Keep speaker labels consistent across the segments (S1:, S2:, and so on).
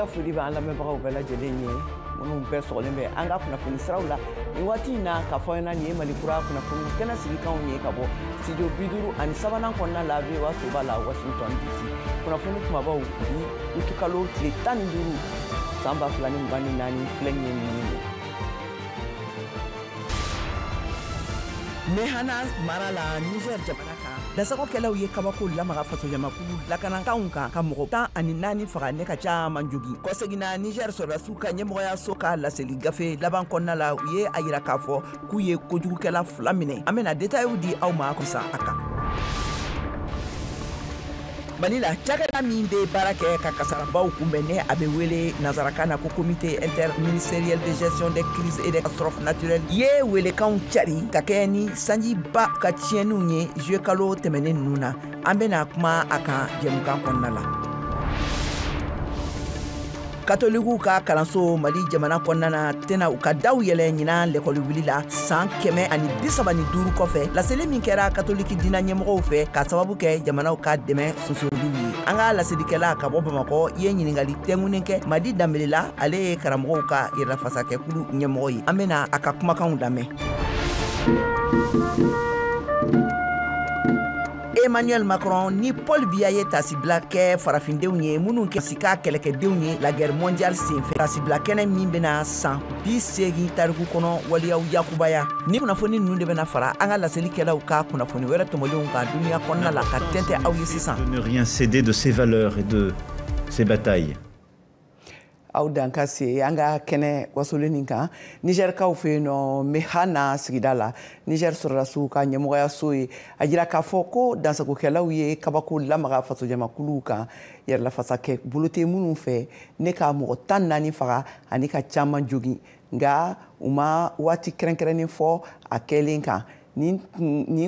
S1: An ka foli bɛ an lamɛnbagaw bɛɛ lajɛlen ye minnu bɛɛ sɔgɔlen bɛ an ka kunnafoni siraw la nin waati in na, k'a fɔ aw ɲɛna nin ye Mali Kura kunnafoni kɛnɛ sigikanw ye ka bɔ studio 53nan kɔnɔna la, VOA soba la, Washington DC. Kunnafoni kumabaw bi utukalo tile 15 san 2024 filɛ nin ye ninnu ye. Mehana mara la, Niger jamana kan, dasagokɛlaw ye kabako lamaga fasojamakulu lakanakanw kan ka mɔgɔ 14 faga ne ka caman jogi. Kɔseginna, Niger sɔrɔdasiw ka ɲɛmɔgɔyaso ka laseli gafe laban kɔnɔna la, u ye a yira k'a fɔ k'u ye kojugukɛla fila minɛ. An bɛna détails di aw ma sisan a kan. Mali la, cakɛda min bɛ baara kɛ ka kasarabaw kunbɛn, ne a bɛ wele nansarakan na ko Comité interministériel de gestion des crises et des catastrophes naturelles, ye welekanw cari ka kɛ ni sanjiba ka tiɲɛniw ye juillet kalo tɛmɛnen ninnu na. An bɛna kuma a kan jɛmukan kɔnɔna la. Katolikiw ka kalanso Mali jamana kɔnɔna na tɛna u ka daw yɛlɛ ɲinan lɛkɔli wuli la san 135 kɔfɛ, laseli min kɛra katoliki diinɛ ɲɛmɔgɔw fɛ ka sababu kɛ jamanaw ka dɛmɛ sonsoriw ye. An ka laselikɛla ka bɔ Bamakɔ ye ɲiningali tɛnkunnen kɛ Madi Danbele la, ale ye karamɔgɔw ka yɛrɛlafasakɛkulu ɲɛmɔgɔ ye. An bɛna a ka kumakanw lamɛn. Emmanuel Macron ni Paul Biya ye tasibila kɛ farafindenw ye minnu kɛ sika kɛlɛkɛdenw ye la guerre mondiale senfɛ, tasibila kɛnɛ min bɛna san 80 tariku kɔnɔ waleyaw yakubaya. Ni kunnafoni ninnu de bɛna fara an ka laselikɛlaw ka kunnafoni wɛrɛ tɔmɔlenw kan duniya kɔnɔna la ka tɛntɛ aw ye sisan.
S2: De ne rien céder de ses valeurs et de ses batailles.
S1: Aw dan ka se an ka kɛnɛ wasolen nin kan. Nizɛrikaw fɛ yen nɔ, Mehana sigida la, Nizɛri sɔrɔdasiw ka ɲɛmɔgɔyaso ye a jira k'a fɔ ko dansagokɛlaw ye kabako lamaga fasojamakuluw kan yɛrɛlafasakɛ bolo tɛ minnu fɛ, ne ka mɔgɔ 14 faga ani ka caman jogin, nka u ma waati kɛrɛnkɛrɛnnen fɔ a kɛlen kan. Nin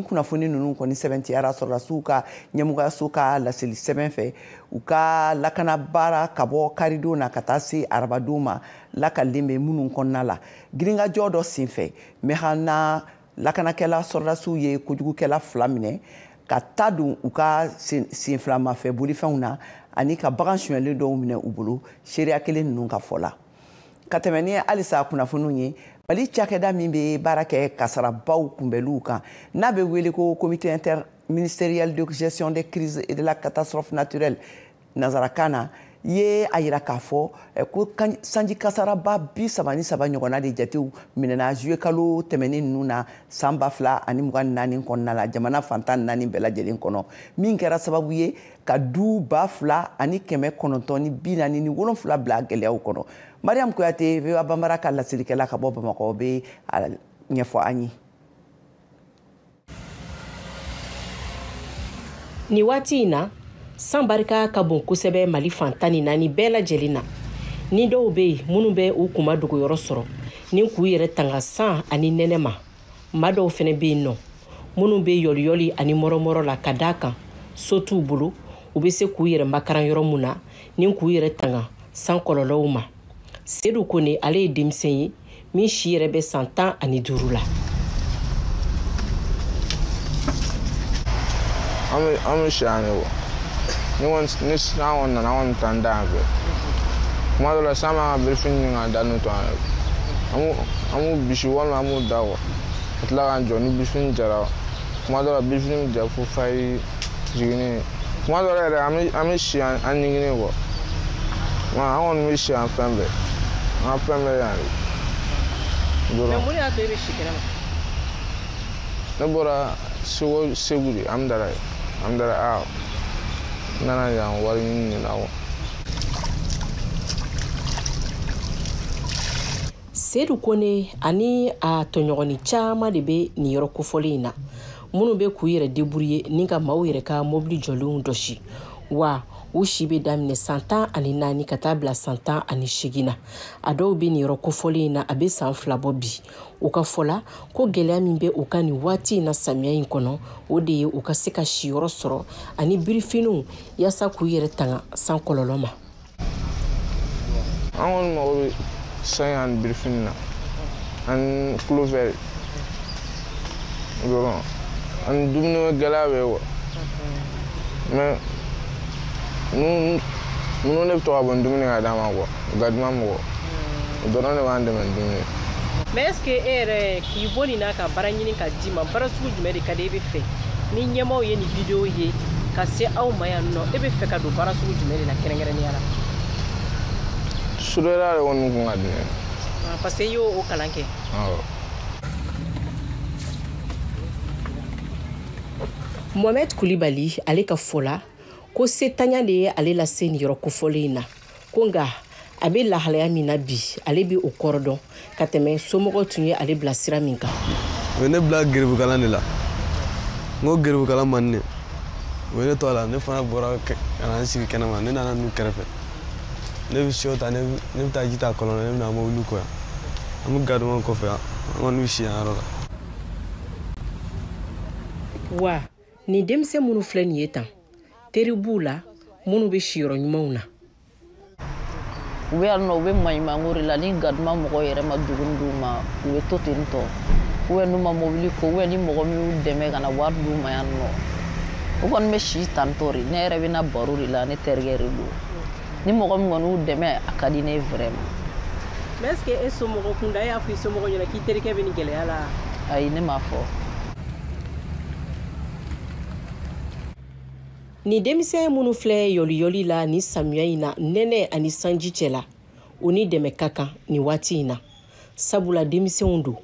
S1: kunnafoni ninnu kɔni sɛbɛntiyara sɔrɔdasiw ka ɲɛmɔgɔyaso ka laseli sɛbɛn fɛ u ka lakana baara ka bɔ karidon na ka taa se arabadon ma, lakalilen bɛ minnu kɔnɔna la. Girinkajɔ dɔ senfɛ, Mehana lakanakɛla sɔrɔdasiw ye kojugukɛla fila minɛ ka ta don u ka senfilamafɛ bolifɛnw na ani ka bagan sonyɛlen dɔw minɛ u bolo, seereya kelen ninnu ka fɔ la. Ka tɛmɛ ni halisa kunnafoniw ye, Mali cakɛda min bɛ baara kɛ kasarabaw kunbɛliw kan, n'a bɛ wele ko Comité interministériel de gestion des crises et de la catastrophe naturelle nansarakan na, ye a yira k'a fɔ ko sanji kasaraba 33 ɲɔgɔnna de jatew minɛna juillet kalo tɛmɛnen ninnu na san 2024 kɔnɔna la, jamana fan 14 bɛɛ lajɛlen kɔnɔ, min kɛra sababu ye ka du 2947 bila gɛlɛyaw kɔnɔ. Mariam Kuyate, VOA Bambara ka laselikɛla ka bɔ Bamakɔ, bɛ a ɲɛfɔ an ye.
S3: Nin waati in na, san barika ka bon kosɛbɛ Mali fan 14 bɛɛ lajɛlen na. Ni dɔw bɛ yen minnu bɛ u kunma dogoyɔrɔ sɔrɔ ni k'u yɛrɛ tanga san ani nɛnɛ ma, maa dɔw fɛnɛ bɛ yen nɔ minnu bɛ yɔliyɔli ani mɔrɔmɔrɔ la ka d'a kan so t'u bolo, u bɛ se k'u yɛrɛ makaran yɔrɔ mun na ni k'u yɛrɛ tanga san kɔlɔlɔw ma. Sedu Kone, ale ye denmisɛn ye min si yɛrɛ bɛ san 15 la.
S4: An bɛ si yan de wa. Ni kɔni ni san kɔni nana, an kɔni bɛ taa an da yan fɛ. Kuma dɔ la, san b'an ka birifini ɲini k'an da n'u to an yɛrɛ. An b'u bisi walima an b'u da kuwa. Ka tila k'an jɔ ni birifini jara. Kuma dɔ la, birifini bɛ ja fo fayi jiginnen. Kuma dɔ la yɛrɛ, an bɛ si an ɲiginen kuwa. An kɔni bɛ si yan fɛn bɛɛ. An ka fɛn bɛɛ yan de. Dɔrɔn.
S3: Mais mun de y'a to e bɛ si kɛnɛma?
S4: Ne bɔra Segu, Segu de, Amudalayi. Amudalayi, aa. N nana yan wari ɲini de la kuwa.
S3: Sedu Kone ani a tɔɲɔgɔnni caman de bɛ nin yɔrɔ kofɔlen in na, minnu bɛ k'u yɛrɛ débrouiller ni ka maaw yɛrɛ ka mobili jɔlenw jɔsi, wa u si bɛ daminɛ san 14 ka taa bila san 18 na. A dɔw bɛ nin yɔrɔ kofɔlen in na a bɛ san 2 bɔ bi. U ka fɔ la ko gɛlɛya min bɛ u kan nin waati in na samiya in kɔnɔ, o de ye u ka se ka siyɔrɔ sɔrɔ ani birifiniw yaasa k'u yɛrɛ tanga san kɔlɔlɔ ma.
S4: An kɔni mago bɛ san ani birifini na ani couvert dɔrɔn ani dumuni gɛlɛya bɛ yen kuwa. Mais Minnu ne bɛ to ka bɔ ni dumuni ka d'an ma quoi, gaduma mɔgɔ. O dɔrɔn de b'an dɛmɛ ni dumuni.
S3: Mais est ce que e yɛrɛ k'i bɔ nin na ka baara ɲini ka d'i ma, baara sugu jumɛn de ka di e bɛ fɛ ni ɲɛmaaw ye nin vidéo ye ka se aw ma yan nɔ, e bɛ fɛ ka don baara sugu jumɛn de la kɛrɛnkɛrɛnnenya la?
S4: Soudeur de kɔni kun ka di ne ye.
S3: Parce que i y'o kalan kɛ.
S4: Awɔ.
S3: Mohamed Kulibali ale ka fɔ la ko setanya de ye ale lase nin yɔrɔ kofɔlen in na, ko nka a bɛ lahalaya min na bi ale bɛ o kɔrɔ dɔn ka tɛmɛ somɔgɔw tun ye ale bila sira min kan.
S5: U ye ne bila geribukalan de la, n ko geribukalan man di ne, u ye ne to a la, ne fana bɔra ka na n sigi kɛnɛma, ne nana n'u kɛrɛfɛ, ne bɛ sɔ ta, ne bɛ taa ji ta kɔlɔn na, ne bɛ na mobili kɔ yan, an bɛ garidɔn kɔfɛ yan, an kɔni bɛ si yan yɔrɔ la.
S3: Wa nin denmisɛn minnu filɛ nin ye tan, teri b'u la minnu bɛ siyɔrɔ ɲumanw na.
S6: U bɛ yan nɔ, u bɛ maɲumanko de la, ni gaduma mɔgɔw yɛrɛ ma dumuni d'u ma, u bɛ to ten tɔ. Ou bien n'u ma mobili ko, ou bien ni mɔgɔ min y'u dɛmɛ ka na wari d'u ma yan nɔ. U kɔni bɛ si tan tɔ de, ne yɛrɛ bɛ na baro de la, ne terikɛ de don. Ni mɔgɔ min kɔni y'u dɛmɛ, a ka di ne ye vraiment.
S3: Mais est ce que e somɔgɔ kunda, e y'a fɔ i somɔgɔw ɲɛna k'i terikɛ bɛ nin gɛlɛya la?
S6: Ayi, ne m'a fɔ.
S3: Ni denmisɛn minnu filɛ yɔliyɔli la ni samiya in na, nɛnɛ ani sanji cɛ la, u ni dɛmɛ ka kan nin waati in na, sabula denmisɛnw don.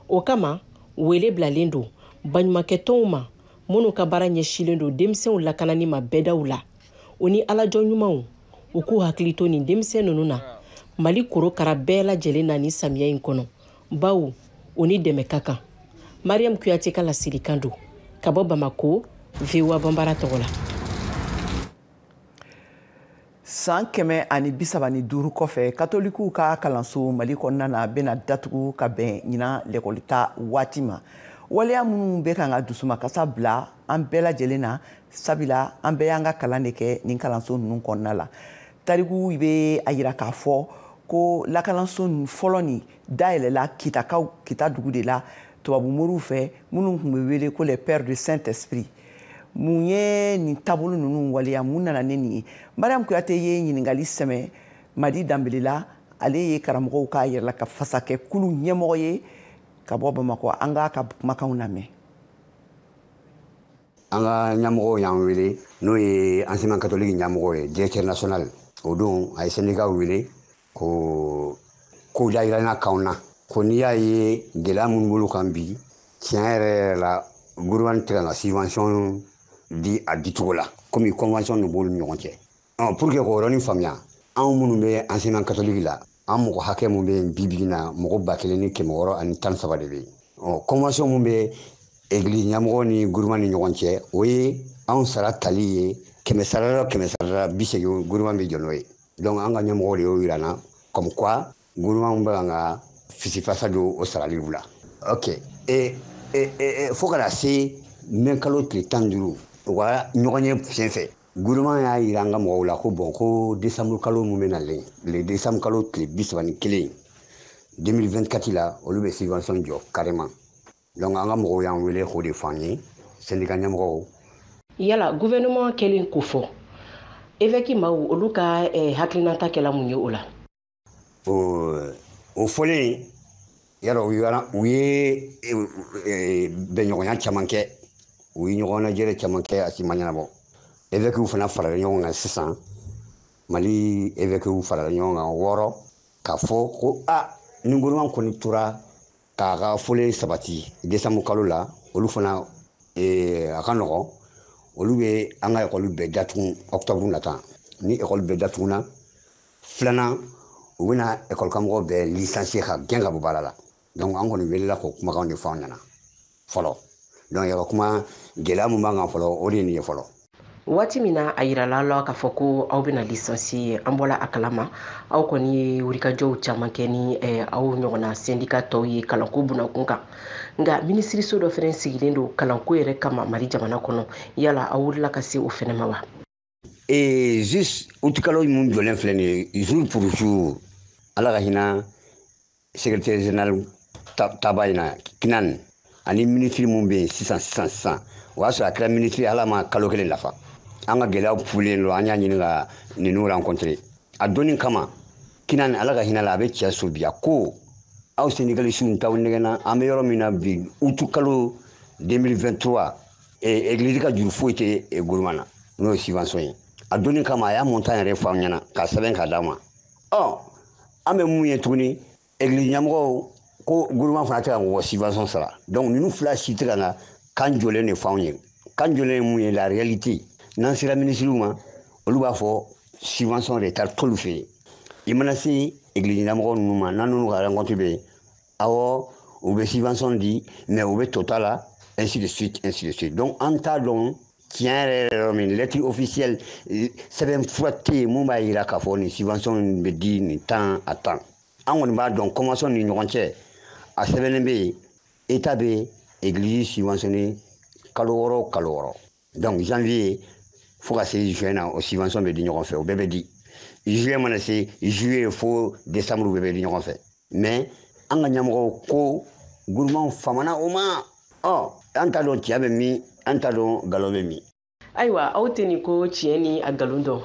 S3: O kama wele bilalen don baɲumankɛtɔnw ma minnu ka baara ɲɛsinnen don denmisɛnw lakanani ma bɛɛdaw la, u ni alajɔ ɲumanw, u k'u hakili to nin denmisɛn ninnu na Mali korokara bɛɛ lajɛlen na nin samiya in kɔnɔ, bawo u ni dɛmɛ ka kan. Mariam Kuyate ka laselikan don ka bɔ Bamako, VOA Banbara tɔgɔ la.
S1: San 135 kɔfɛ, katolikiw ka kalanso Mali kɔnɔna na bɛna datugu ka bɛn ɲinan lɛkɔlita waati ma. Waleya minnu bɛ kan ka dusumakasa bila an bɛɛ lajɛlen na, sabula an bɛɛ y'an ka kalan de kɛ nin kalanso ninnu kɔnɔna la. Tariku bɛ a yira k'a fɔ ko lakalanso ninnu fɔlɔ nin dayɛlɛla Kitakaw, Kita dugu de la, tubabu moriw fɛ minnu tun bɛ wele ko les pères de Saint-Esprit. Mun ye nin taabolo ninnu waleya, mun nana ni nin ye? Mariam Kuyate ye ɲininkali sɛmɛ Madi Danbele la, ale ye karamɔgɔw ka yɛrɛla ka fasakɛ kulu ɲɛmɔgɔ ye ka bɔ Bamakɔ. An k'a ka kumakanw lamɛn.
S7: An ka ɲɛmɔgɔw y'an wele, n'o ye enseignement catholique ɲɛmɔgɔ ye, directeur national. O don a ye syndicat wele ko ko dayɛlɛnna k'anw na, ko n'i y'a ye gɛlɛya minnu b'olu kan bi, tiɲɛ yɛrɛ yɛrɛ la gouvernement tɛ ka na subvention di a dicogo la, komi convention de b'olu ni ɲɔgɔn cɛ. Pour que k'o yɔrɔnin faamuya, anw minnu bɛ enseignement catholique la, an mɔgɔ hakɛ mun bɛ yen bi bi in na, mɔgɔ 1613 de bɛ yen. Convention mun bɛ église ɲɛmɔgɔ ni gouvernement ni ɲɔgɔn cɛ, o ye anw sara tali ye kɛmɛ sara la, kɛmɛ sara la 80, gouvernement bɛ jɔ n'o ye. Donc an ka ɲɛmɔgɔw de y'o yira an na, comme quoi gouvernement bɛ kan ka fisifasa don o saraliw la. Ok, fo ka na se mɛ kalo tile 15, u ka ɲɔgɔn ye sen fɛ, gouvernement y'a yira an ka mɔgɔw la ko bon, ko décembre kalo mun bɛ nalen, le décembre kalo tile 31 2024 la, olu bɛ subvention jɔ carrément. Donc an ka mɔgɔw y'an wele k'o de fɔ an ye, syndicat ɲɛmɔgɔw.
S3: Yala gouvernement kɛlen ko fɔ, évêque maaw olu ka hakilinata kɛla mun ye o la?
S7: O fɔlen, yala u ye bɛnɲɔgɔnya caman kɛ, u ye ɲɔgɔn lajɛrɛ caman kɛ, a si ma ɲɛnabɔ. Évêques fana farala ɲɔgɔn kan sisan, Mali évêques farala ɲɔgɔn kan 6 k'a fɔ ko a ni gouvernement kɔni tora k'a ka fɔlen sabati décembre kalo la, olu fana a ka nɔgɔn, olu bɛ an ka école bɛɛ datugu octobre nata. Ni école bɛɛ datuguna, filanan u bɛna école karamɔgɔ bɛɛ licencier ka gɛn ka bɔ baara la. Donc an kɔni welela k'o kumakanw de fɔ an ɲɛna fɔlɔ. Donc yɛrɛ kuma gɛlɛya mun b'an kan fɔlɔ, o de ye nin ye fɔlɔ.
S3: Waati min na a yirala la k'a fɔ ko aw bɛna licencier, an bɔla a kalama, aw kɔni ye wulikajɔw caman kɛ ni aw ɲɔgɔnna syndicat tɔw ye kalanko bunakun kan. Nka minisiriso dɔ fɛnɛ sigilen don kalanko yɛrɛ kama Mali jamana kɔnɔ, yala aw wulila ka se o fɛnɛ ma wa?
S7: Juste août kalo mun jɔlen filɛ nin ye, jour pour jour, Ala ka hinɛ secrétaire général taba in na, Kinan, ani ministre mun bɛ yen sisan sisan sisan, o y'a sɔrɔ a kɛra ministre Ala ma kalo kelen dafa. An ka gɛlɛyaw fulen don, an y'a ɲini ka ninnu rencontrer. A donni kama, Kinani, Ala ka hinɛ la, a bɛ cɛ so bi. A ko aw syndicalistes t'aw nɛgɛnna. An bɛ yɔrɔ min na bi, août kalo 2023, église ka juru foyi tɛ gouvernement na, n'o ye subvention ye. A donni kama, a y'a montant yɛrɛ fɔ an ɲɛna k'a sɛbɛn k'a d'a ma. Ɔ, an bɛ mun ye tuguni? Église ɲɛmɔgɔw ko gouvernement fana tɛ ka mɔgɔ subvention sara. Donc ninnu fila si tɛ ka na kan jɔlen de fɔ anw ye. Kan jɔlen ye mun ye? La réalité, n'an sera minisiriw ma, olu b'a fɔ subvention retard t'olu fɛ yen. I mana se église ɲɛmɔgɔ ninnu ma, n'an n'olu ka rencontre bɛ yen, awɔ, u bɛ subvention di, mais u bɛ total la, ainsi de suite, ainsi de suite. Donc an t'a dɔn tiɲɛ yɛrɛ yɛrɛ min. Lettre officielle, sɛbɛn fura tɛ yen mun b'a jira k'a fɔ nin subvention bɛ di nin temps a temps. An kɔni b'a dɔn, convention ni ɲɔgɔn cɛ, a sɛbɛnnen bɛ yen, état bɛ église subventionné kalo 6, kalo 6. Donc janvier fo ka se juin na, o subvention bɛ di ɲɔgɔn fɛ, o bɛɛ bɛ di. Juillet mana se, juillet fo décembre, bɛɛ bɛ di ɲɔgɔn fɛ. Mais an ka ɲɛmɔgɔw ko gouvernement famana o ma. Ɔ, an t'a dɔn tiɲɛ bɛ min, an t'a dɔn nkalon bɛ min.
S3: Ayiwa, aw tɛ nin ko tiɲɛ ni a nkalon dɔn.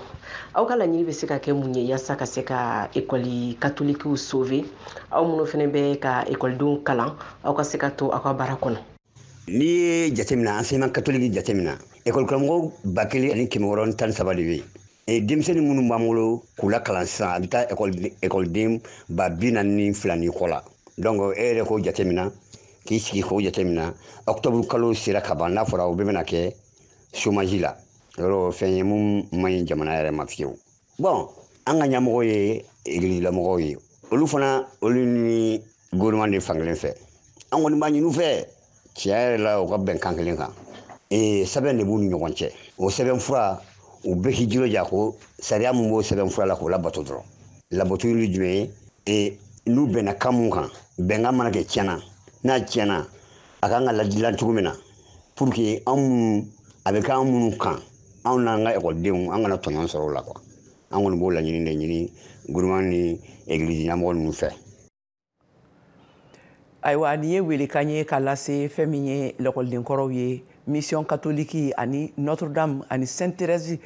S3: Aw ka laɲini bɛ se ka kɛ mun ye yaasa ka se ka ekɔli katolikiw sauver, aw minnu fana bɛ ka ekɔlidenw kalan, aw ka se ka to aw ka baara kɔnɔ?
S7: N'i ye jateminɛ, enseignement catholique jateminɛ, ekɔli karamɔgɔ 1613 de bɛ yen. Denmisɛnnin minnu b'an bolo k'u lakalan sisan, a bɛ taa ekɔliden 42 ni kɔ la. Donc e yɛrɛ k'o jateminɛ, k'i sigi k'o jateminɛ, octobre kalo sera ka ban, n'a fɔra o bɛɛ bɛna kɛ chômage la, yɔrɔ fɛn ye mun man ɲi jamana yɛrɛ ma fiyewu. Bon, an ka ɲɛmɔgɔ ye église lamɔgɔw ye, olu fana, olu ni gouvernement de fankelen fɛ. An kɔni b'a ɲini u fɛ, tiɲɛ yɛrɛ la, u ka bɛn kan kelen kan. Sɛbɛn de b'u ni ɲɔgɔn cɛ. O sɛbɛn fura, u bɛɛ k'i jilaja ko sariya mun b'o sɛbɛn fura la, k'o labato dɔrɔn. Labato ye jumɛn ye? N'u bɛnna kan mun kan, bɛnkan mana kɛ tiɲɛna, n'a tiɲɛna, a kan ka ladilan cogo min na, pour que anw a bɛ k'an minnu kan, anw n'an ka ekɔlidenw, an kana tɔɲɔgɔn sɔrɔ o la quoi. An kɔni b'o laɲini de ɲini gouvernement ni église ɲɛmɔgɔ ninnu fɛ.
S1: Ayiwa, nin ye welekan ye k'a lase fɛn min ye lakɔlidenkɔrɔw ye, mission catholique ani Notre Dame ani Sainte Thérèse.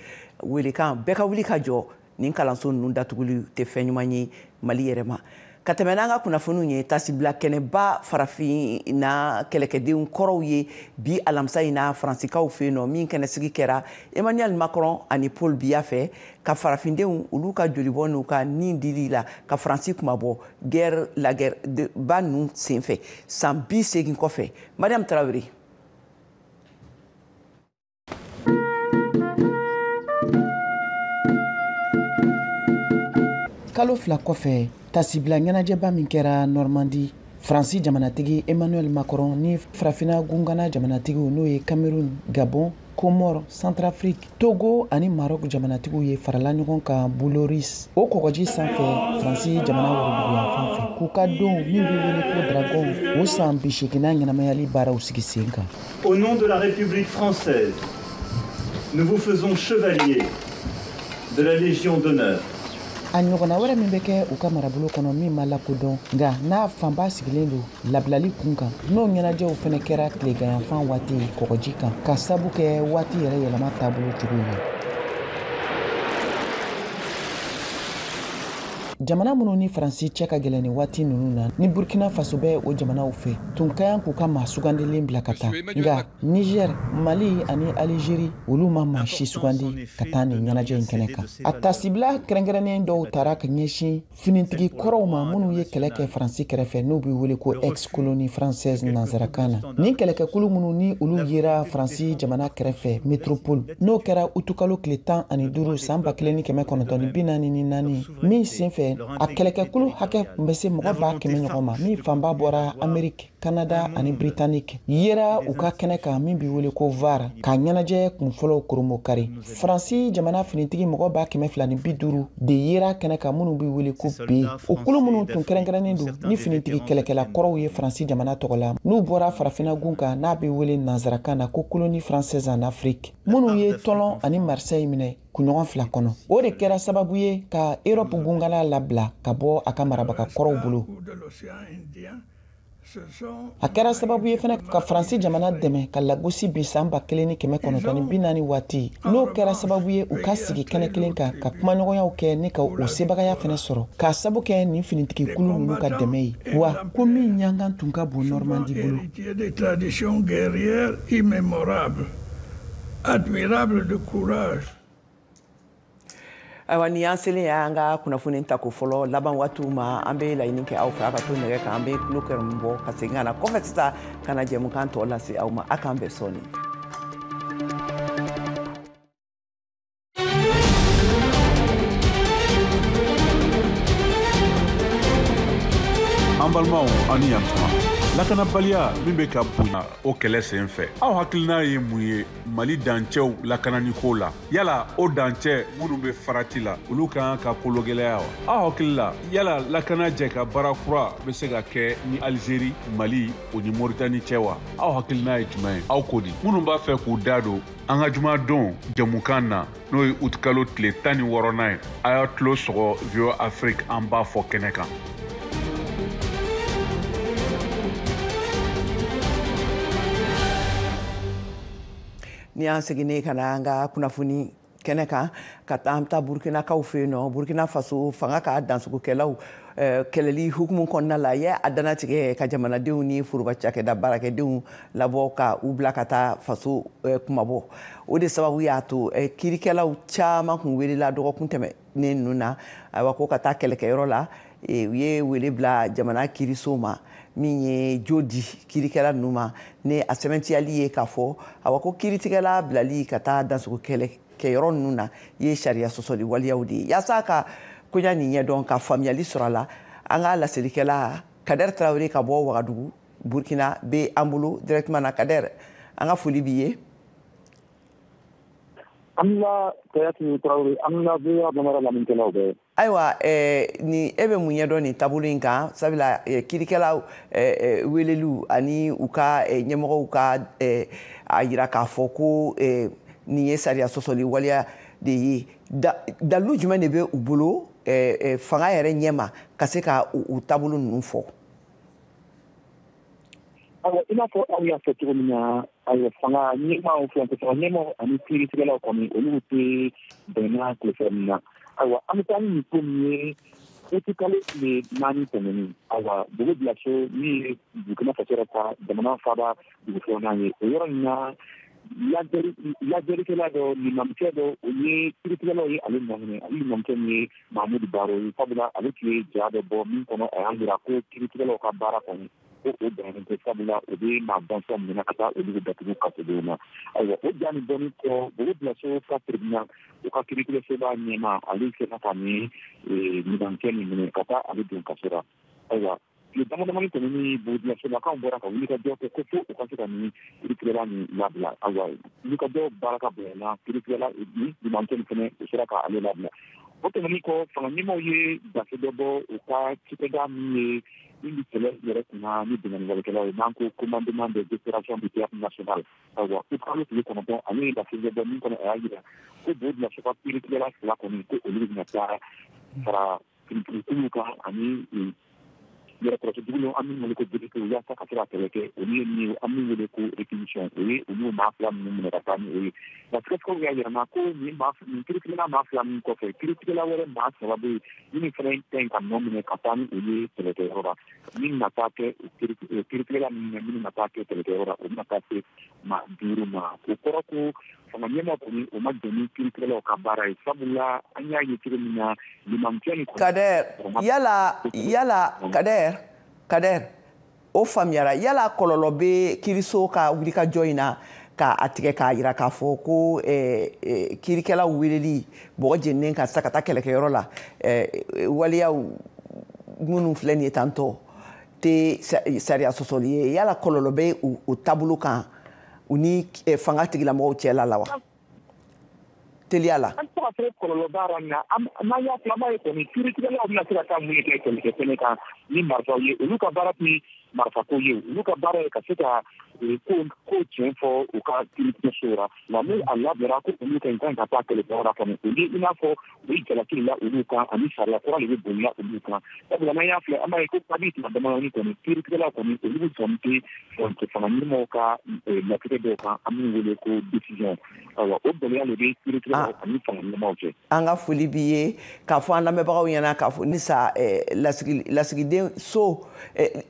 S1: Welekan bɛɛ ka wuli ka jɔ. Nin kalanso ninnu datuguli tɛ fɛn ɲuman ye Mali yɛrɛ ma. Ka tɛmɛ n'an ka kunnafoniw ye, tasibila kɛnɛba farafinna kɛlɛkɛdenw kɔrɔw ye bi alamisa in na Faransikaw fɛ yen nɔ, min kɛnɛsigi kɛra Emmanuel Macron ani Paul Biya fɛ, ka farafindenw olu ka jolibɔ n'u ka nin dili la ka Faransi kumabɔ guerre, la guerre ba ninnu senfɛ san 80 kɔfɛ. Mariam Tarawele.
S8: Kalo 2 kɔfɛ, tasibila ɲɛnajɛba min kɛra Normandi, Faransi jamanatigi Emmanuel Macron ni Farafinna gungana jamanatigiw, n'o ye Cameroun, Gabon, Comore, Centrafrique, Togo ani Maroc jamanatigiw ye, farala ɲɔgɔn kan Boulouris, o kɔgɔji sanfɛ, Faransi jamana woroduguyanfan fɛ, k'u ka don min bɛ wele ko Dragon, o san 80nan ɲɛnamayali baaraw sigi sen kan.
S2: Au nom de la République française, nous vous faisons chevalier de la Légion d'honneur.
S8: A ɲɔgɔnna wɛrɛ min bɛ kɛ u ka marabolo kɔnɔ min ma lakodɔn, nka n'a fanba sigilen don labilali kun kan, n'o ɲɛnajɛw fɛnɛ kɛra tileganyanfan waati kɔgɔji kan, ka sabu kɛ waati yɛrɛ yɛlɛma taabolo cogo ye. Jamana minnu ni Faransi cɛ ka gɛlɛn ni waati ninnu na, ni Burkina Faso bɛ o jamanaw fɛ, tun ka kan k'u ka maa sugandilen bila ka taa, nka Niger, Mali ani Algérie, olu ma maa si sugandi ka taa nin ɲɛnajɛ in kɛnɛ kan. A tasibila kɛrɛnkɛrɛnnen dɔw taara ka ɲɛsin finitigi kɔrɔw ma minnu ye kɛlɛ kɛ Faransi kɛrɛfɛ, n'u bɛ wele ko ex colonie française nanzarakan na. Nin kɛlɛkɛkulu minnu ni olu yera Faransi jamana kɛrɛfɛ métropole, n'o kɛra utukalo tile 15 san 1944, min senfɛ a kɛlɛkɛkulu hakɛ tun bɛ se mɔgɔ 100 000 ɲɔgɔn ma, min fanba bɔra Ameriki, Canada ani Britannique, yera u ka kɛnɛ kan min bɛ wele ko VAR, ka ɲɛnajɛ kunfɔlɔw koromokari. Faransi jamana finitigi mɔgɔ 250 de yera kɛnɛ kan, minnu bɛ wele ko B. O kulu minnu tun kɛrɛnkɛrɛnnen don ni finitigi kɛlɛkɛla kɔrɔw ye Faransi jamana tɔgɔ la, n'u bɔra Farafinna gun kan, n'a bɛ wele nanzarakan na ko colonie française en Afrique, minnu ye Tɔlɔn ani Marseille minɛ kunɲɔgɔn 2 kɔnɔ. O de kɛra sababu ye ka Europe gungala labila ka bɔ a ka marabaga kɔrɔw bolo. A kɛra sababu ye fana ka Faransi jamana dɛmɛ ka lagosi bi san 1940 waati, n'o kɛra sababu ye u ka sigi kɛnɛ kelen kan ka kumaɲɔgɔnyaw kɛ ni ka o sebagaya fana sɔrɔ k'a sabu kɛ nin finitigi kulu ninnu ka dɛmɛ ye, wa ko min ɲangan tun ka bon Normandi bolo.
S9: Des traditions guerrières immémorables, admirables de courage.
S1: Ayiwa, ni y'an selen ye an ka kunnafoni tako fɔlɔ laban waatiw ma, an bɛ laɲini kɛ aw fɛ a ka to nɛgɛ kan, an bɛ tulo kɛrɛmu bɔ ka segin ka na kɔfɛ sisan ka na jɛmukan tɔ lase aw ma. A k'an bɛn sɔɔni.
S10: An balimaw, aw ni yantuma. Lakanabaliya min bɛ ka bonya, o kɛlɛ sen fɛ, aw hakilina ye mun ye Mali dancɛw lakanani ko la? Yala o dancɛ minnu bɛ farati la, olu ka kan ka kologɛlɛya wa? Aw hakili la, yala lakana jɛ ka baara kura bɛ se ka kɛ ni Alizeri, Mali o ni Moritani cɛ wa? Aw hakilina ye jumɛn ye? Aw ko di? Minnu b'a fɛ k'u da don an ka jumadon jɛmukan na, n'o ye utikalo tile 16nan ye, a y'a tulo sɔgɔ VOA Afrique an b'a fɔ kɛnɛ kan.
S1: Ni y'an seginnen ka na an ka kunnafoni kɛnɛ kan, ka taa an taa Burkinakaw fɛ yen nɔ, Burkina Faso fanga ka dansogokɛlaw kɛlɛli hukumu kɔnɔna la, ye a dannatigɛ ka jamanadenw ni foroba cakɛda baarakɛdenw labɔ ka u bila ka taa faso kumabɔ. O de sababu y'a to kiirikɛlaw caman kun welela dɔgɔkun tɛmɛnen ninnu na, ayiwa, ko ka taa kɛlɛkɛyɔrɔ la. U ye wele bila jamana kiiriso ma min ye jo di kiirikɛla ninnu ma, ni a sɛbɛntiyali ye k'a fɔ awa ko kiiritigɛla bilali ka taa dansogo kɛlɛ kɛyɔrɔ ninnu na ye sariya sɔsɔli waleyaw de ye. Yaasa ka koɲa nin ɲɛdɔn, ka faamuyali sɔrɔ a la, an ka laselikɛla Kader Tarawele ka bɔ Wagadugu, Burkina, bɛ an bolo directement na. Kader, an ka foli b'i ye.
S11: An la Kayatu Tarawele, an la VOA Bambara lamɛnnikɛlaw bɛɛ.
S1: Ayiwa, ni e bɛ mun ɲɛdɔn nin taabolo in kan? Sabula kiirikɛlaw weleliw ani u ka ɲɛmɔgɔw ka a yira k'a fɔ ko nin ye sariya sɔsɔli waleya de ye, dalilu jumɛn de bɛ u bolo fanga yɛrɛ ɲɛma ka se ka u taabolo ninnu fɔ?
S11: Ayiwa, i n'a fɔ aw y'a fɔ cogo min na, ayiwa, fanga ɲɛmaaw, furancɛ ɲɛmaaw ani kiiritigɛlaw kɔni, olu tɛ bɛnna tilefɛ min na. Ayiwa, an bɛ taa ni nin ko min ye, utikalo tile 4 tɛmɛnen, ayiwa, Bobo Dioulasso min ye Burkina Faso yɛrɛ ka jamana faaba dugu filanan ye, o yɔrɔ in na, lajɛlikɛla dɔ, limamukɛ dɔ, o ye kiiritigɛlaw ye ale nɔ minɛ. Ale limamukɛ min ye Mahamudu Baro ye, sabula ale tun ye ja dɔ bɔ min kɔnɔ, a y'a jira ko kiiritigɛlaw ka baara kɔni, ko o bɛnnen tɛ, sabula o bɛ maa bɔnsɔn minɛ ka taa olu datugu kasodenw na. Ayiwa, o ja nin bɔlen kɔ, Bobo Dioulasso ka tribunal, u ka kiiritigɛsoba ɲɛmaa, ale sera ka nin limamukɛ nin minɛ ka taa ale don kaso la. Ayiwa, tile dama damani tɛmɛnen, Bobo Dioulasolakaw bɔra ka wulikajɔ kɛ ko fo u ka se ka nin kiiritigɛla nin labila. Ayiwa, wulikajɔ baara ka bonyana, kiiritigɛla ni limamukɛ nin fɛnɛ, u sera ka ale labila. O tɛmɛnen kɔ, fanga ɲɛmaaw ye gafe dɔ bɔ u ka cikɛda min ye min bɛ kɛlɛ yɛrɛ kunna ni binkanniwalekɛlaw ye, n'an ko Commandement des opérations militaires nationales. Ayiwa, utikalo tile 9, ale ye gafe dɔ bɔ min kɔnɔ, a y'a jira ko Bobo Dioulasso ka kiiritigɛla fila kɔni, ko olu bɛna taa fara finitigikuluw kan ani yɛrɛkɔrɔsi dugu an min wele ko BDT, yaasa ka se ka kɛlɛ kɛ. Olu ye min ye, an min wele ko réquisition, o ye olu maa fila ninnu minɛ ka taa ni o ye. Nka sɛgɛsɛgɛliw y'a yira ko nin maa nin kiiritigɛla maa fila min kɔfɛ, kiiritigɛla wɛrɛ maa saba bɛ yen minnu fana ka ɲi ka nɔ minɛ ka taa ni olu ye kɛlɛkɛyɔrɔ la. Min na taa kɛ kiiritigɛla ninnu minnu na taa kɛ kɛlɛkɛyɔrɔ la, o bɛna taa se maa duuru ma. O kɔrɔ ko fanga ɲɛmaa kɔni, o ma jɛn ni kiiritigɛlaw ka baara ye, sabula an y'a ye cogo min na, limamukɛ nin.
S1: Kader, yala Kader, o faamuyara. Yala kɔlɔlɔ bɛ kiiriso ka wulikajɔ in na k'a tigɛ k'a yira k'a fɔ ko kiirikɛlaw weleli bɔgɔ jeninen ka sa ka taa kɛlɛkɛyɔrɔ la, waleyaw minnu filɛ nin ye tantɔ tɛ sariya sɔsɔli ye, yala kɔlɔlɔ bɛ o taabolo kan u ni fanga tigilamɔgɔw cɛla la wa? Teliya la.
S11: An tɛ se ka fɔ kɔlɔlɔ b'a la, nka n'an y'a fɔ, an b'a ye kɔni, kiiritigɛlaw bɛna se ka taa mun kɛ kɛlɛkɛ kɛnɛ kan ni marifaw ye? Olu ka baara tɛ marifako ye. Olu ka baara ye ka se ka ko tiɲɛ fɔ u ka kiiritigɛso la. Nka ni a labɛnna ko olu ka kan ka taa kɛlɛkɛyɔrɔ la kɔni, o ye i n'a fɔ u ye jalaki la olu kan, ani sariya kura de bɛ bolila olu kan. Sabula n'an y'a filɛ, an b'a ye ko kabi tuma damadɔni kɔni, kiiritigɛlaw kɔni, olu bɛ sɔn tɛ fanga ɲɛmɔgɔw ka latigɛ dɔw kan, an b'u wele ko décision. Ayiwa, o gɛlɛya de bɛ kiiritigɛlaw ani fanga ɲɛmaaw cɛ.
S1: An ka foli b'i ye k'a fɔ an lamɛnbagaw ɲɛna k'a fɔ ni sa lasigiden so,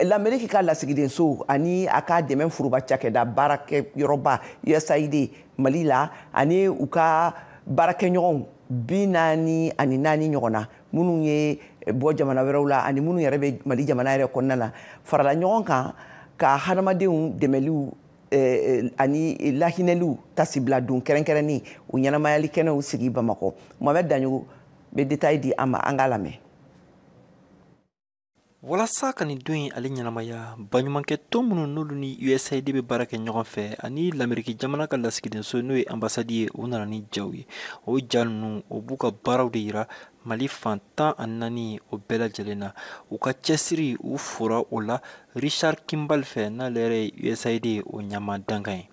S1: l'Amérique ka lasigiden so ani a ka dɛmɛ foroba cakɛda baarakɛyɔrɔba USAID Mali la, ani u ka baarakɛɲɔgɔnw 44 ɲɔgɔn na, minnu ye bɔ jamana wɛrɛw la ani minnu yɛrɛ bɛ Mali jamana yɛrɛ kɔnɔna na, farala ɲɔgɔn kan ka hadamadenw dɛmɛliw ani lahinɛliw tasibila don kɛrɛnkɛrɛnnen u ɲɛnamayali kɛnɛw sigi Bamakɔ. Mohamed Daɲogo bɛ détail di an ma, an k'a lamɛn.
S12: Walasa ka nin don in ale ɲɛnamaya, baɲumankɛ tɔn minnu n'olu ni USAID bɛ baara kɛ ɲɔgɔn fɛ ani Lameriki jamana ka lasigidenso n'o ye ambassade ye, u nana ni jaw ye. O ja ninnu, o b'u ka baaraw de yira Mali fan 14 o bɛɛ lajɛlen na. U ka cɛsiri, u fora o la Richard Kimball fɛ, n'ale yɛrɛ ye USAID o ɲɛmaa dankan ye.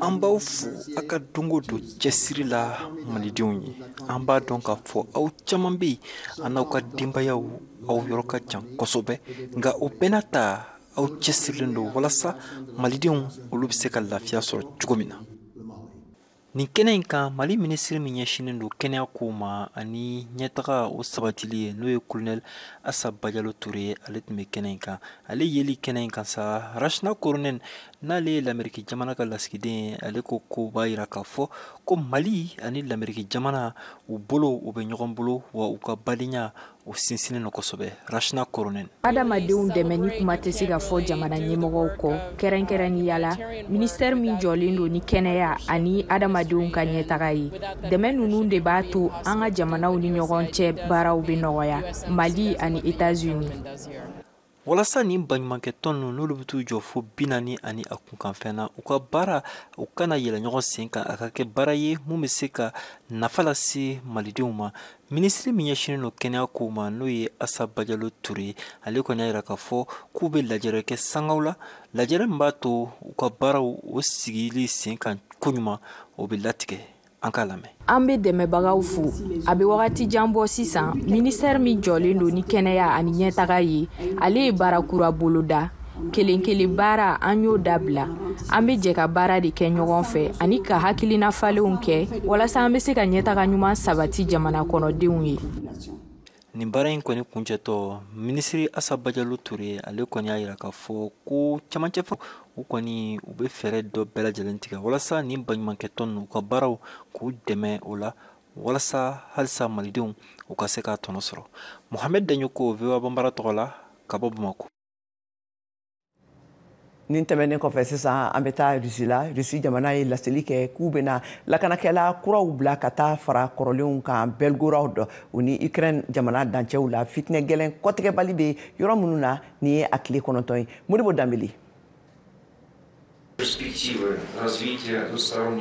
S12: An b'aw fo a ka don o don cɛsiri la malidenw ye. An b'a dɔn k'a fɔ aw caman bɛ yen, an n'aw ka denbayaw, aw yɔrɔ ka jan kosɛbɛ, nka o bɛɛ n'a ta, aw cɛsirilen don walasa malidenw olu bɛ se ka lafiya sɔrɔ cogo min na. Nin kɛnɛ in kan, Mali minisiri min ɲɛsinnen don kɛnɛya kow ma ani ɲɛtaga o sabatili ye, n'o ye colonel Asa Bajalo Ture ye, ale tun bɛ kɛnɛ in kan. Ale yeli kɛnɛ in kan sa, Rachna Korhonen, n'ale ye Lameriki jamana ka lasigiden ye, ale ko ko b'a yira k'a fɔ ko Mali ani Lameriki jamana u bolo u bɛ ɲɔgɔn bolo, wa u ka badenya o sinsinnen don kosɛbɛ. Rachna Korhonen.
S13: Adamadenw dɛmɛni kuma tɛ se ka fɔ jamana ɲɛmɔgɔw kɔ, kɛrɛnkɛrɛnnenya la ministère min jɔlen don ni kɛnɛya ani adamadenw ka ɲɛtaga ye. Dɛmɛ ninnu de b'a to an ka jamanaw ni ɲɔgɔn cɛ baaraw bɛ nɔgɔya, Mali ani États-Unis.
S12: Walasa nin baɲumankɛ tɔn ninnu n'olu bɛ t'u jɔ fo 40 ani a kunkanfɛn na, u ka baara u kana yɛlɛ ɲɔgɔn sen kan, a ka kɛ baara ye mun bɛ se ka nafa lase malidenw ma. Minisiri min ɲɛsinnen don kɛnɛya kow ma, n'o ye Asa Bajalo Ture, ale kɔni y'a yira k'a fɔ k'u bɛ lajɛrɛ kɛ sangaw la, lajɛrɛ min b'a to u ka baaraw o sigili sen kan koɲuman o bɛ latigɛ. An k'a lamɛn.
S13: An bɛ dɛmɛbagaw fo. A bɛ wagati jan bɔ sisan, ministère min jɔlen don ni kɛnɛya ani ɲɛtaga ye, ale ye baara kura boloda. Kelen kelen baara, an y'o dabila. An bɛ jɛ ka baara de kɛ ɲɔgɔn fɛ ani ka hakilina falenw kɛ walasa an bɛ se ka ɲɛtaga ɲuman sabati jamana kɔnɔdenw ye.
S12: Nin baara in kɔni kuncɛtɔ, minisiri Asa Bajalo Ture ale kɔni y'a yira k'a fɔ ko camancɛ fɔ u kɔni u bɛ fɛɛrɛ dɔ bɛɛ lajɛlen tigɛ walasa nin baɲumankɛ tɔn ninnu u ka baaraw k'u dɛmɛ o la, walasa halisa malidenw u ka se k'a tɔnɔ sɔrɔ. Mohamed Daɲoko, VOA Banbara tɔgɔ la ka bɔ Bamakɔ.
S1: Nin tɛmɛnen kɔfɛ sisan, an bɛ taa Rusi la. Rusi jamana ye laseli kɛ k'u bɛna lakanakɛla kuraw bila ka taa fara kɔrɔlenw kan Belgorod u ni Ukraine jamana dancɛw la, fitinɛ gɛlɛn kɔtigɛbali bɛ yɔrɔ minnu na. Nin ye a tile 9 ye. Modibo Danbele.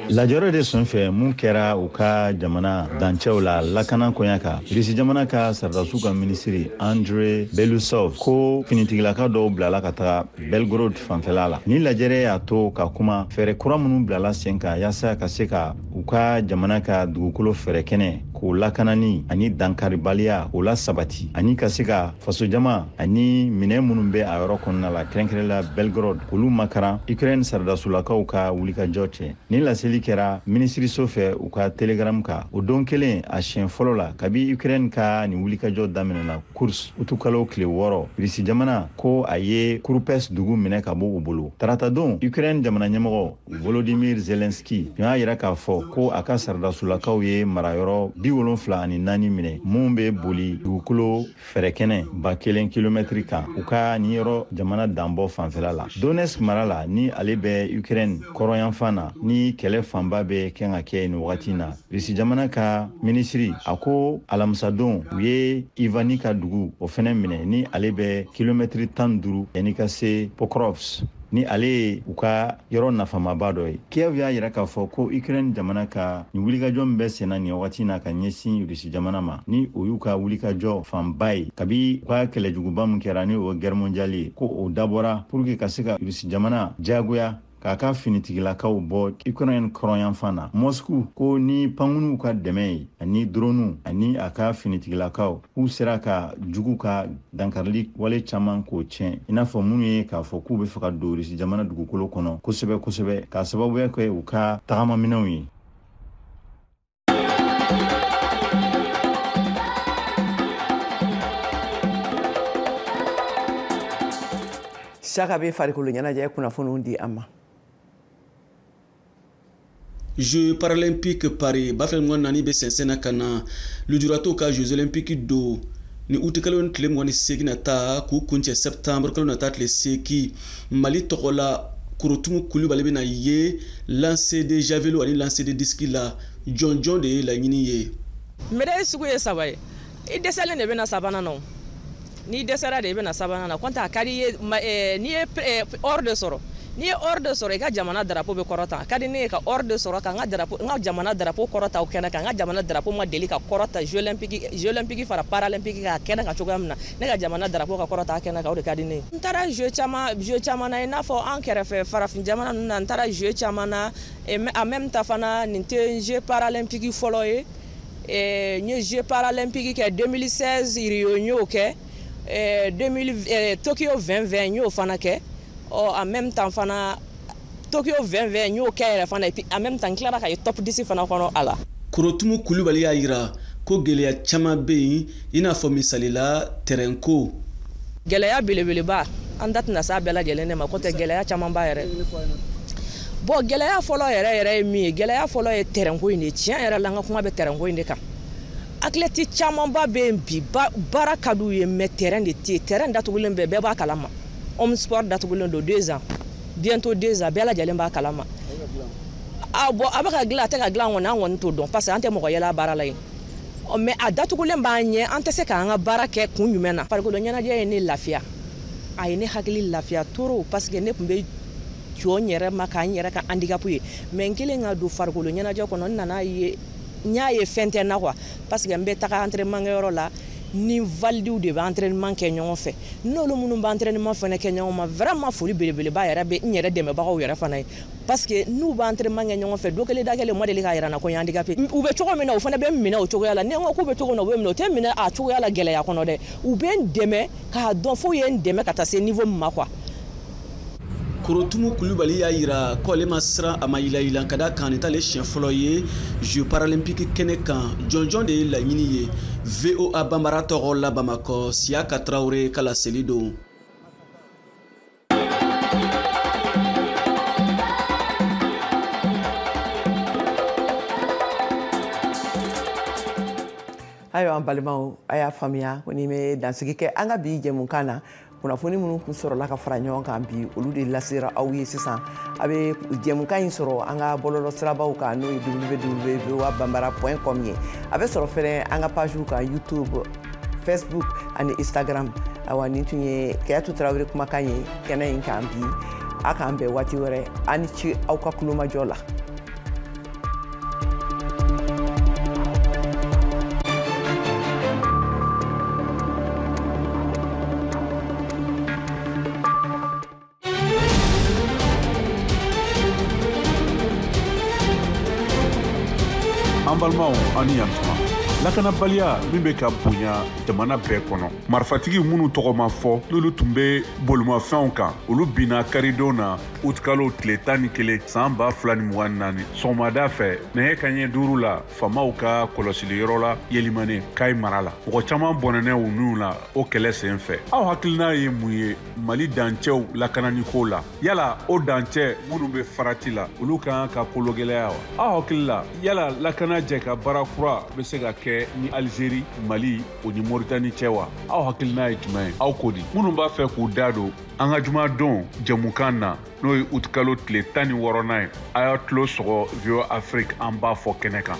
S2: Lajɛrɛ de senfɛ mun kɛra u ka jamana dancɛw la lakana koɲa kan, Irisi jamana ka sɔrɔdasiw ka minisiri Andre Belousov ko finitigilaka dɔw bilala ka taga Belgorod fanfɛla la. Ni lajɛrɛ y'a to ka kuma fɛɛrɛ kura minnu bilala sen kan yaasa ka se ka u ka jamana ka dugukolo fɛɛrɛ kɛnɛ k'o lakanani ani dankaribaliya k'o la sabati, ani ka se ka fasojama ani minɛn minnu bɛ a yɔrɔ kɔnɔna la, kɛrɛnkɛrɛn la Belgorod, k'olu makaran Ukraine sɔrɔdasulakaw ka wulikajɔ cɛ. Ni laseli kɛra minisiriso fɛ u ka Telegram kan o don kelen, a siɲɛ fɔlɔ la kabi Ukraine ka nin wulikajɔ daminɛna Kursk utukalo tile 6, Irisi jamana ko a ye Kurupes dugu minɛ ka bɔ u bolo. Taratadon, Ukraine jamana ɲɛmɔgɔ Volodymyr Zelensky tun y'a yira k'a fɔ ko a ka sɔrɔdasulakaw ye marayɔrɔ 74 minɛ mun bɛ boli dugukolo fɛrɛkɛnɛ 1000 kilomɛtiri kan u ka nin yɔrɔ jamana danbɔ fanfɛla la. Donetsk mara la, ni ale bɛ Ukraine kɔrɔnyanfan na, ni kɛlɛ fanba bɛ kɛ ka kɛ nin wagati na, Irisi jamana ka minisiri a ko alamisadon u ye Ivani ka dugu o fɛnɛ minɛ, ni ale bɛ kilomɛtiri 15 yanni ka se Pokrovsk. ni ale ye u ka yɔrɔ nafamaba dɔ ye. Kiev y'a yira k'a fɔ ko Ukraine jamana ka nin wulikajɔ min bɛ senna nin wagati na ka ɲɛsin Rusi jamana ma, ni o y'u ka wulikajɔ fanba ye kabi u ka kɛlɛjuguba min kɛra, ni o ye guerre mondiale ye, ko o dabɔra pour que ka se ka Rusi jamana diyagoya k'a ka finitigilakaw bɔ Ukraine kɔrɔnyanfan na. Moscou ko ni pankurunw ka dɛmɛ ye ani droniw ani a ka finitigilakaw, k'u sera ka jugu ka dankarili wale caman k'o tiɲɛ, i n'a fɔ minnu ye k'a fɔ k'u bɛ fɛ ka don Rusi jamana dugukolo kɔnɔ kosɛbɛ kosɛbɛ, k'a sababuya kɛ u ka tagamaminɛnw ye.
S1: Saka bɛ farikolo ɲɛnajɛ kunnafoniw di an ma.
S14: Jeux paralympiques Paris 2024 bɛ sɛnsɛn na ka na lujuratɔw ka Jeux olympiques don ni utikalo ni tile 28 nata k'u kuncɛ septembre kalo nata tile 8. Mali tɔgɔ la Korotumu Kulubali bɛna ye lancer de javelot ani lancer de disque la. Jɔnjɔn de ye laɲini ye.
S15: Médaille sugu ye 3 ye. I dɛsɛlen de bɛna sabanan na, n'i dɛsɛra de i bɛna sabanan na. Kɔntɛ a ka di i ye n'i ye or de sɔrɔ, n'i ye or de sɔrɔ i ka jamana drapeau bɛ kɔrɔta. A ka di ne ye ka or de sɔrɔ ka n ka drapeau, n ka jamana drapeau kɔrɔta o kɛnɛ kan. N ka jamana drapeau ma deli ka kɔrɔta Jeux olympiques fara paralympique kan a kɛnɛ kan cogoya min na, ne ka jamana drapeau ka kɔrɔta a kɛnɛ kan, o de ka di ne ye. N taara jeux caman na, i n'a fɔ an kɛrɛfɛ farafin jamana ninnu na, n taara jeux caman na. En même temps fana, nin tɛ jeux paralympique fɔlɔ ye. N ye jeux paralympique kɛ 2016 Rio, n y'o kɛ Tokyo 2020, n y'o fana kɛ. En même temps fana Tokyo 2020 n y'o kɛ yɛrɛ fana, et puis en même temps n tilara ka ye top 10 fana kɔnɔ a la.
S14: Korotumu Kulubali y'a yira ko gɛlɛya caman bɛ yen, i n'a fɔ misali la terrain ko.
S15: Gɛlɛya belebeleba, an da tɛna s'a bɛɛ lajɛlen de ma, k'o tɛ gɛlɛya caman ba yɛrɛ. Bon, gɛlɛya fɔlɔ yɛrɛ yɛrɛ ye min ye, gɛlɛya fɔlɔ ye terrain ko in de. Tiɲɛ yɛrɛ la, an ka kuma bɛ terrain ko in de kan. Athlète camanba bɛ yen bi, baara ka d'u ye, mais terrain de tɛ yen. Terrain datugulen bɛɛ, bɛɛ b'a kalama. Homme sport datugulen don 2 ans, bientôt 2 ans, bɛɛ lajɛlen b'a kalama. Ah bon, a bɛ ka dilan, a tɛ ka dilan kɔni, an kɔni t'o dɔn, parce que an tɛ mɔgɔ yɛlɛ a baara la yen. Mais a datugulen b'an ɲɛ, an tɛ se k'an ka baara kɛ kun jumɛn na. Farikolo ɲɛnajɛ ye ne lafiya, a ye ne hakili lafiya trop, parce que ne tun bɛ jɔ n yɛrɛ ma k'an yɛrɛ ka handicap ye. Mais n kɛlen ka don farikolo ɲɛnajɛ kɔnɔ, n nana ye, n y'a ye fɛn tɛ n na quoi, parce que n bɛ taga entraînement kɛyɔrɔ la, ni validiw de bɛ entraînement kɛ ɲɔgɔn fɛ, n'olu minnu bɛ entraînement fana kɛ ɲɔgɔn ma, vraiment foli belebeleba yɛrɛ bɛ n yɛrɛ dɛmɛbagaw yɛrɛ fana ye, parce que n'u bɛ entraînement kɛ ɲɔgɔn fɛ, don kelen da kelen ma deli k'a yira n na ko n ye handicapé. U bɛ cogo min na, u fana bɛ n minɛ o cogoya la. Ni n ko k'u bɛ cogo min na, u bɛ minɛ, u tɛ minɛ a cogoya la gɛlɛya kɔnɔ dɛ, u bɛ n dɛmɛ k'a dɔn f'u ye n dɛmɛ ka taa se niveau min ma quoi.
S14: Korotumu Kulubali y'a yira k'ale ma siran, a ma yilayilan, ka da kan nin t'ale siɲɛ fɔlɔ ye Jeux paralympiques kɛnɛ kan. Jɔnjɔn de ye laɲini ye. VOA Banbara tɔgɔ la Bamakɔ, Siyaka Tarawele ka laseli don.
S1: Ayiwa an balimaw, a y'a faamuya ko ni bɛ dansigi kɛ an ka bi jɛmukan na. Kunnafoni minnu kun sɔrɔla ka fara ɲɔgɔn kan bi, olu de lasera aw ye sisan. A bɛ jɛmukan in sɔrɔ an ka bɔlɔlɔ sirabaw kan, n'o ye www.voabambara.com ye. A bɛ sɔrɔ fɛnɛ an ka pagew kan, YouTube, Facebook ani Instagram. Ayiwa, nin tun ye Kayatu Tarawele kumakan ye kɛnɛ in kan bi. A k'an bɛn waati wɛrɛ. A ni ce aw ka kulomajɔ la.
S10: An balimaw, ani yantuma. Lakanabaliya min bɛ ka bonya jamana bɛɛ kɔnɔ, marifatigi minnu tɔgɔ ma fɔ, n'olu tun bɛ bolimafɛnw kan, olu binna karidon na utikalo tile 11 san 2024 sɔgɔmada fɛ nɛgɛ kanɲɛ 5 la, faamaw ka kɔlɔsiliyɔrɔ la Yelimane, Kayi mara la. Mɔgɔ caman bɔnɛnɛ u niw la o kɛlɛ sen fɛ. Aw hakilina ye mun ye Mali dancɛw lakananiko la? Yala o dancɛ minnu bɛ farati la, olu ka kan ka kologɛlɛya wa? Aw hakili la, yala lakana jɛ ka baara kura bɛ se ka kɛ ni Algérie, Mali o ni Mauritanie cɛ wa? Aw hakilina ye jumɛn ye? Aw ko di? Minnu b'a fɛ k'u da don an ka jumadon jɛmukan na, n'o ye utikalo tile 16nan ye, a y'a tulo sɔgɔ VOA Afrique an b'a fɔ kɛnɛ kan.